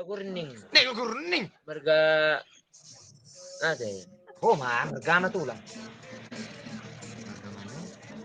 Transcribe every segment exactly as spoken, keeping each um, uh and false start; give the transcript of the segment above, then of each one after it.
Gurning. Neng Gurning. Marga. Ate. Oh, ma, marga ma tulang.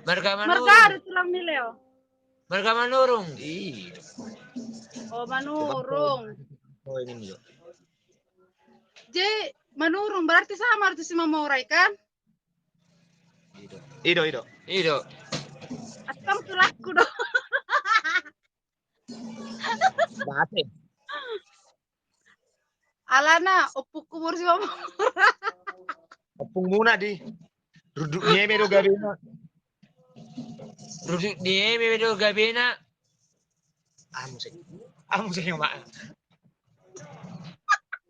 Marga Manurung. Marga ada tulang ni Leo. Marga Manurung. Iya. Oh, Manurung. Oh, ini nih. Jadi Manurung berarti sama tu si Mamorai kan? Ido, ido. Ido. Astong tulangku do. Mate. Alana ompungku mur si Mamorai. Ompungmuna di. Ruduk ni eme do gabena. Ruduk ni eme do gabena. Amu sih. Amu sih yang mana?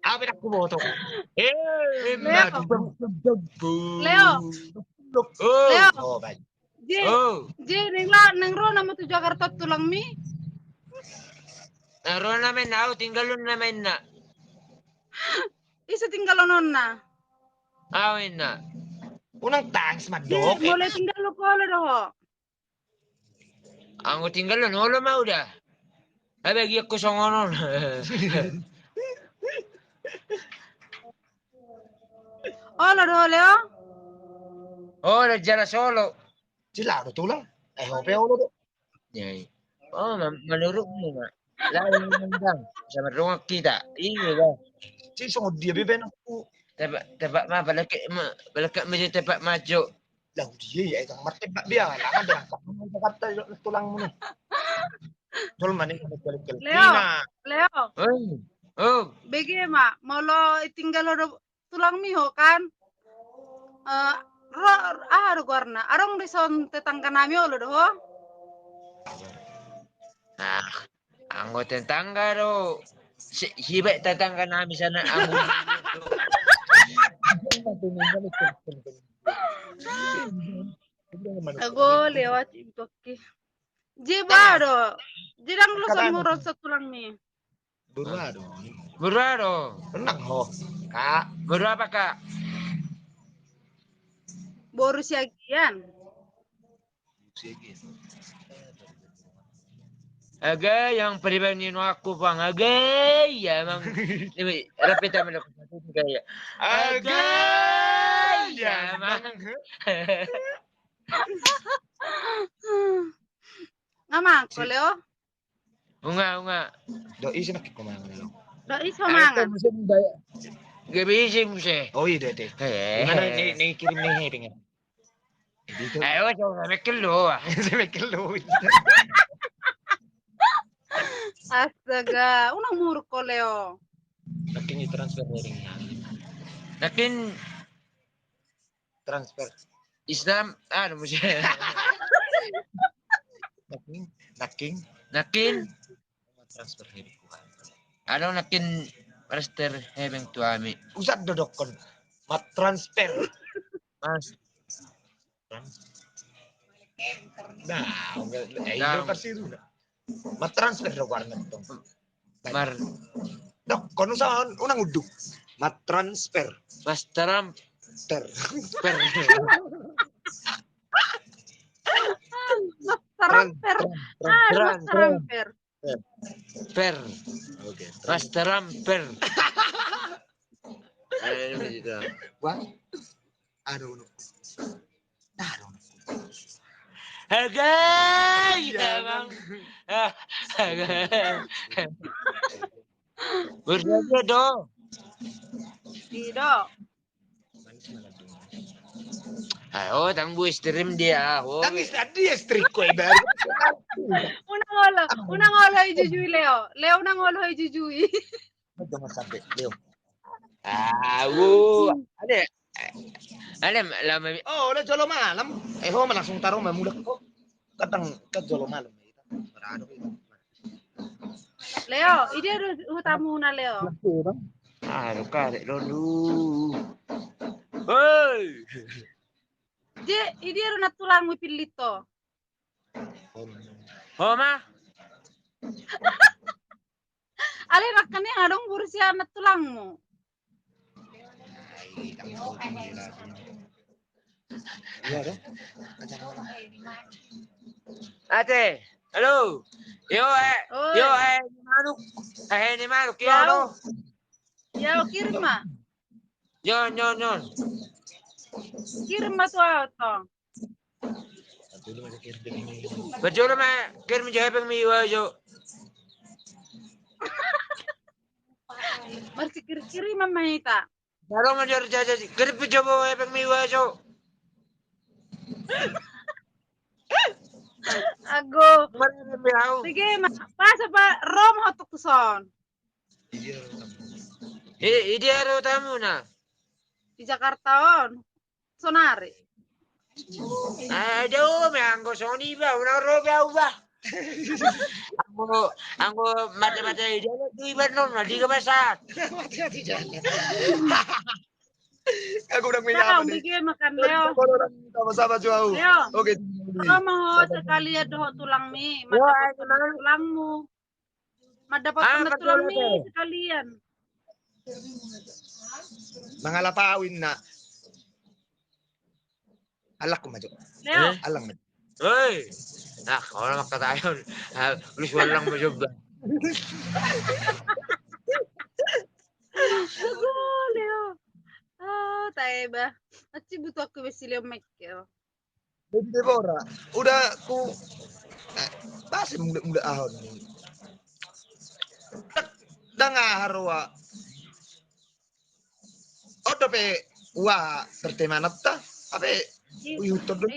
Apa aku boto? Eh, Leo. Leo. Oh. Leo. Oh, baik. Je, oh. Je, neng la, neng ro nama tu Jakarta tulangmi? Neng ro nama nau tinggal lu nama inna. Ise tinggal on onna? Au inna. Unang tangis mandok. Je, mulai tinggal lu kolo doho. Anggo tinggal on olo ma uda. Abe giak ku songonon. Olo do Leo. Olo jelas olo. Jelas do tulang. Eh ope olo do. Jadi. Oh, menurutmu mak. Lain memang. Sama ruang kita. Iya lah. Si songon dia beben aku. Tebak tebak ma balakat ma balakat ma tebak majo. Lah dia ya itu martebak dia lah kan dengan kamu Jakarta tulangmu nih. Jol maning balik balik Leo. Leo. Oh. Oh. Bege ma molo tinggal olo tulangmi ho kan. Eh, ro aha do goarna? Adong dison tetangga nami olo do ho. Ah. Anggo tetangga do. Sibaen tetangga nami sana anggo. Ago lewat itu oke. Jiba do. Jidang lu samurot satulangmi. Boru aha do. Boru aha do. Tenang ho. Kak. Boru apa kak? Boru Siagian. Aga yang pribadi no aku bang aga ya mang. Ini rapi tamu aku gaya. Aga ya mang. Ngamang ko Leo. Unga unga. Do isi nak ko mangan lo. Do isi mangan. Gabe isi muse. Oh iya deh. Gimana nih kirim nih pingan. Ayo coba mekel lo. Mekel lo. Astaga, unang muruk ko Leo. Nakin transfer dari. Nakin transfer. Islam anu muse. Nakin nakin nakin. Transfer heavy. Anu nakin transfer heavy tu ami. Usah dodokkon. Mat transfer. Mas. Nah, enggak, eh, enggak pasti itu. Mat transfer do warna tong. Mar. Dok, kono sa unang uduk. Mat transfer. Mas transfer. Per. Per. Transfer. Ah, transfer. Per. Oke. Mas transfer. Wah. Aduh. Aduh. Hagai ya bang. Berdoa do. Tidak. Ayo tanggu stream dia. Tangis tadi ya stream ko ibarat. Unang olo, unang olo ijujui Leo. Leo unang olo ijujui. Jangan sampai Leo. Awu, ada. Ada lama. Oh, udah jolo malam. Eh, ho langsung taruh mulak kok. Kadang kan jolo malam. Leo, ini ada utamuna Leo. Aduh, karek dulu. Hei. Je, ini ada natulangmu pilih to. Homa. Ale rakkani adong boru sian natulangmu. Ate. Halo. Yo, eh. Oi. Yo, eh, ni manuk. Eh, ni manuk. Yo, halo. Yo, kirim ma. Nyon, nyon, nyon. Kirim ma tu ahu tong. Parjolo ma, kirim jo hepeng mi ua jo. Marsikir-kiriman ma hita. Baru ngajar jaja, kirim jo hepeng mi ua jo. Ago. Marsikir mi au. Sige, ma-, pas apa rom hotok tuson. I dia ro tamuna? Di Jakarta on. Sonari. Aduh, me anggo soni ba, unang ro be au ba. Anggo, anggo mate-mate i dia tu ibar non, na diga basat. Mate-mate dia. Aku udah Kau minta apa nih? Bikin makan, Leo. Kalau orang sama-sama jauh. Leo. Oke. Kau mau sekalian dohot tulang mi, mata potong tulangmu. Mandapot ah, na tulang mi sekalian. Mangalap au inna. Alak ma jo. Leo. Alak ma jo. Hei. Nah, orang maka tayon. Lu sualang ma jo ba. Aduh, Leo. Ah, tae ba. Aci butuh aku besi Leo make. Jadi Debora, udah ku pasti muda-muda ahon ni. Dang aha roa. Odo pe ua pertemananta, ape uyu todo.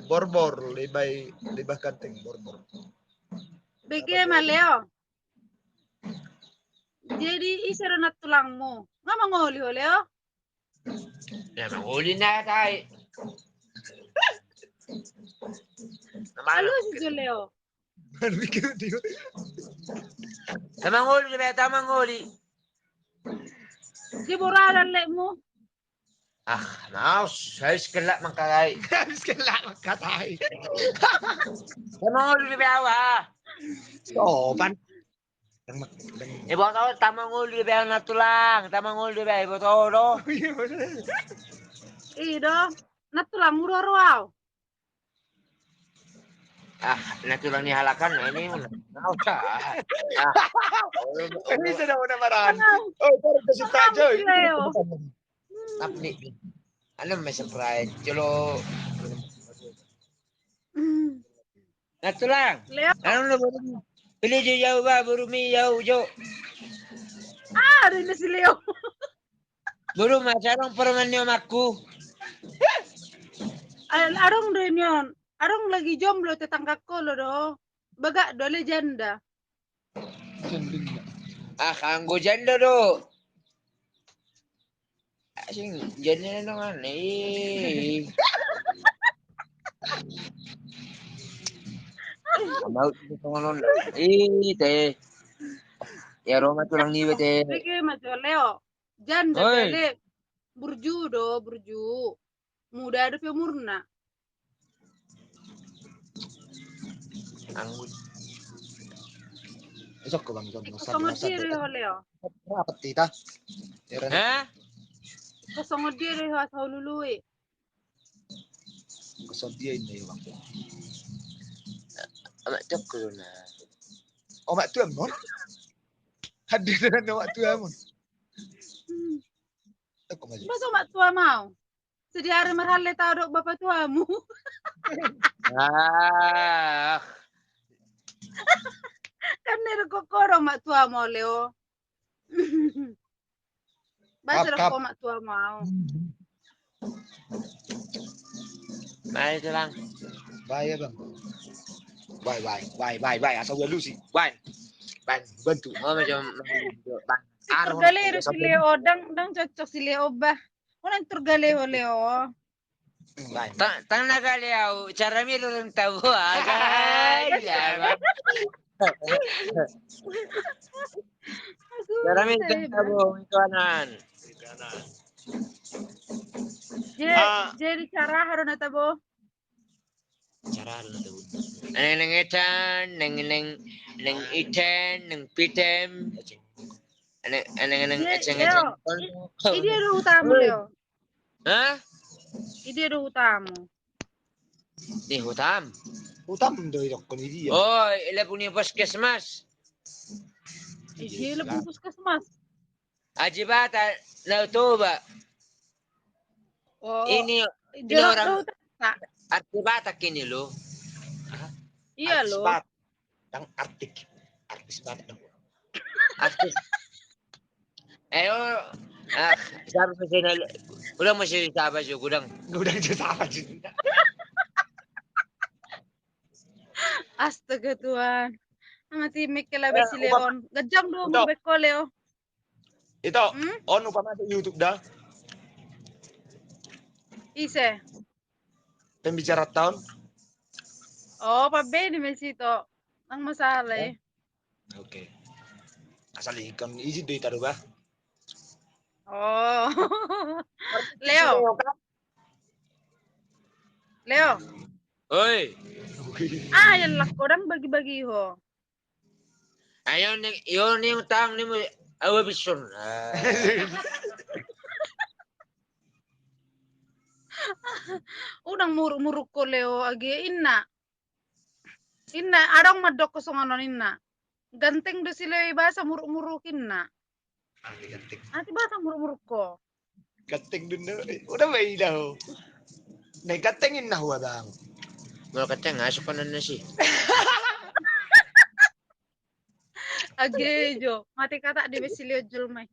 Borbor, lebai, lebai kanteng borbor. Bege ma Leo. Jadi ise do na tulangmu? Nga mangoli ho Leo? Ya mangoli na tai. Alu si jo Leo. Tamangoli be, tamangoli. Di boralan lekmu. Ah, naos, habis kelak mangkatai. Habis kelak mangkatai. Tamangoli be awa. Sopan. Iboto tamangoli be na tulang, tamangoli be iboto do. Ido, na tulang uro ro au. Ah, na tulang ni halakan ini. Nggak usah. Ah. Ini sudah udah marah. Oh, baru kasih tahu. Tapi anu mesem prai jolo. Na tulang. Leo. Anu lo boru. Pilih jo jauh ba boru mi jauh jo. Ah, ada ini si Leo. Boru ma, adong parumaen ni omakku. Adong do nion. Adong lagi jomblo tetanggaku lo do. Bagak do ale janda. Ah, anggo janda do. Asing janda dongan. Ih. Mau tongonon. Ih, teh. Ya Roma tulang ni bete. Oke, Mas Leo. Janda balik. Burju do, burju. Muda dope umurna. Anggut. Esok ko bang, esok ko. Songon dia do ho Leo. Rapat kita. Hah? Songon dia do ho asa hulului. Songon dia ini bang. Amak cok ko na. Omak tuam non. Hadir dengan omak tuam non. Masa omak tua mau? Sadi ari marhalle tau dohot bapa tuamu. Ah. Kan nirukukko do omak tuamu Leo. Baca do omak tuamu au. Baik, Bang. Baik, Bang. Baik, baik, baik, baik, baik. Asal gue lusi. Baik. Baik, bantu. Oh, macam Bang. Arung. Gale do si Leo, dang, dang cocok si Leo bah. Unang turga Leo, Leo. Tang na gale au, cara mi rurung tabo. Agai, ya. Cara mi rurung tabo, ituanan. Jadi cara harus na tabo. Cara na tabo. Neng neng etan, neng neng neng iten, neng pitem. Neng neng neng eceng eceng. Ide do hutamu Leo. Hah? Ide do hutamu. Ni hutam. Utam do idokkon i dia. Oh, i lapu ni puskesmas. Iya, lapu ni puskesmas. Aji Batak na Toba. Oh, ini, ini orang artis Batak ini lo. Iya lo. Dang artis. Artis Batak dong. Artis. Ayo, ah, siapa sih? Udah masih siapa sih? Gudang. Gudang sih siapa sih? Astaga Tuhan. Mati mik ke labe si Leon. Gajang do mik beko Leo. Ito, on upa masuk YouTube da. Ise. Pembicara tahun. Oh, pabeni mesi to. Nang masalah. Oke. Asal ikon izin do ita do bah. Oh. Leo. Leo. Oi. Ah, yang lako dang bagi-bagi ho. Ayo ni, yo ni utang ni mu awa bison. Udang muruk-muruk ko Leo age inna. Inna adong mandok kosongan on inna. Ganteng do si Leo ibasa muruk-muruk inna. Ati basa muruk-muruk ko. Ganteng dun do. Udah bae dah. Nah, ganteng inna hua bang. Mau ganteng asuk kanan nasi. Age jo, mati kata di besi Leo jol mai.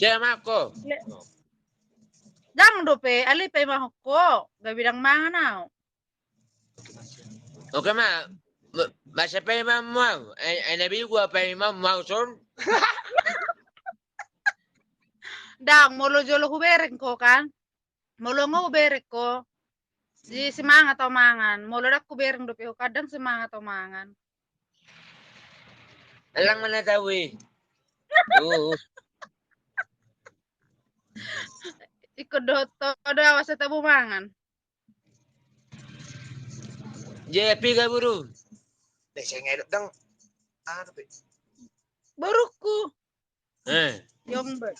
Dia mako. Dang dope, ali pe mako, gabidang mangan au. Oke ma, masa pe ma muang, eh, eh, nabi gua pe ma muang son. Dang, molo jolo hubereng ko kan? Molo nga hubereng ko, si semangat au mangan. Molo dang hubereng dope ho kadang semangat au mangan. Elang mana tahu eh. Ikut doto do awas tabu mangan. Jepi ga buru. Deh saya ngedok dang. Anu pe. Boruku. Eh. Yong be.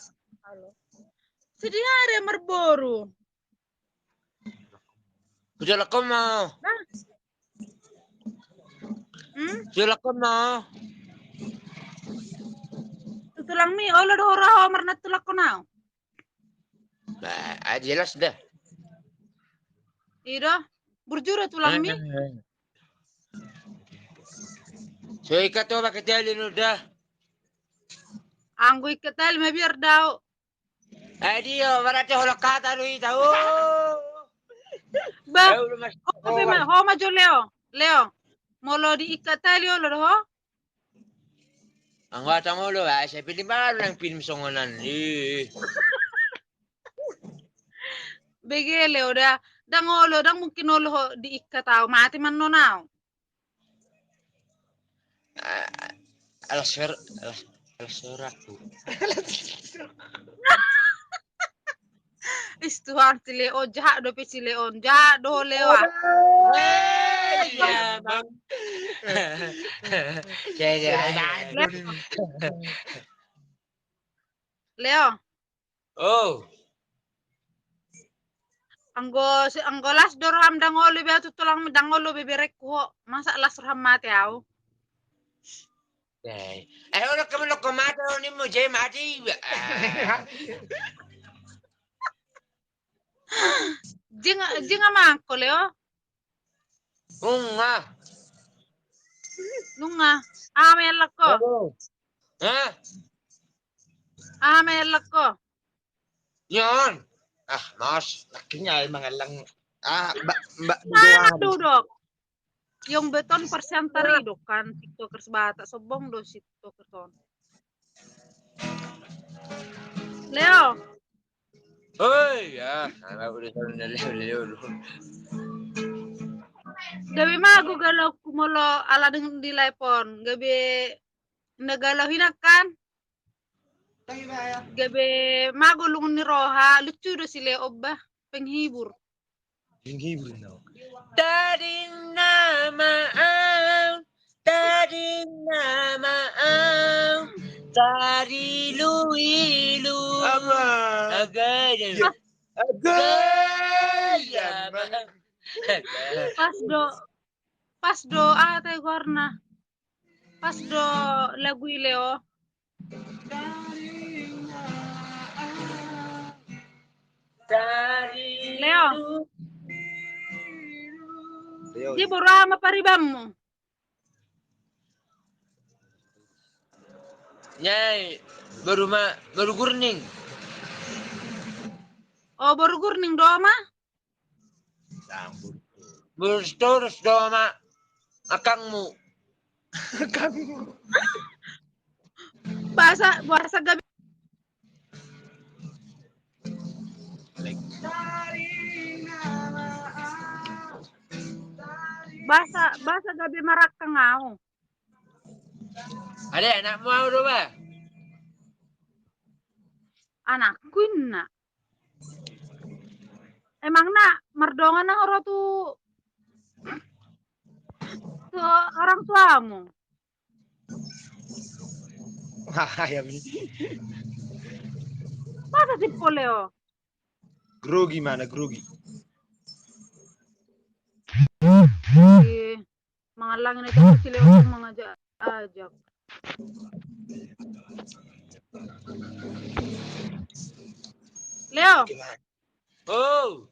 Halo. Sedih hari marboru. Kujo lakon ma. Hmm? Kujo lakon ma. Tulang mi olo do hora ho marna tulak ko nau. Bah, ah, jelas dah. Ido, burju do tulang mi. So ikat to pakai tali nu dah. Anggo ikat tali ma biar dau. Eh dio, berarti holok kata do ita. Oh. Bah, ho ma jo Leo. Leo. Molo di ikat tali olo do ho. Anggo atang olo, ah, saya pilih baru nang film songonan. Ih. Bege Leo da, dang olo, dang mungkin olo ho di ikat au, mati mannon au. Ah, alas suara, alas, alas suaraku. Is Tuhan, si Leo jahat dope si Leo, jahat do Leo ah. Iya bang. Leo. Oh. Anggo si, anggo las do roham dang olo be au tu tulang mi dang olo be berengku ho. Masa las roham mate au. Eh, eh, olo kami lo ko mate olo ni mo je mate iba. Jinga, jinga mangko Leo. Nunga. Nunga. Aha ma elak ko? Hah? Aha ma elak ko? Yon. Ah, mas, lakinya emang elang. Ah, mbak, mbak. Mana duduk? Yang beton persiantar hidup kan TikTokers Batak sombong do TikTokers on. Leo. Oi, ya, anak udah tahun dari Leo lu. Gabe mago galau ku molo ala dengan di lepon, gabe na galau hinak kan? Gabe mago lungun ni roha, lucu do si Leo bah, penghibur. Penghibur no. Tading nama au, tading nama au, tadi lu ilu. Apa? Agak aja. Agak aja. Pas do, pas do, aha ate goarna? Pas do lagu i, Leo. Leo. Leo. Dia boru aha ma paribanmu? Nyai, boru ma, boru Gurning. Oh, boru Gurning do ma? Boru Sitorus do ma angkangmu. Angkangmu. Boasa, boasa gabe. Boasa, boasa gabe marangkang au. Ade, anakmu au do ba? Anakku inna. Emangna mardongan na ro tu, tu orang tuamu? Ayam ini. Masa si Poleo? Grogi mana, grogi? Mangalangin itu si Leo mangajak ajak. Leo. Oh.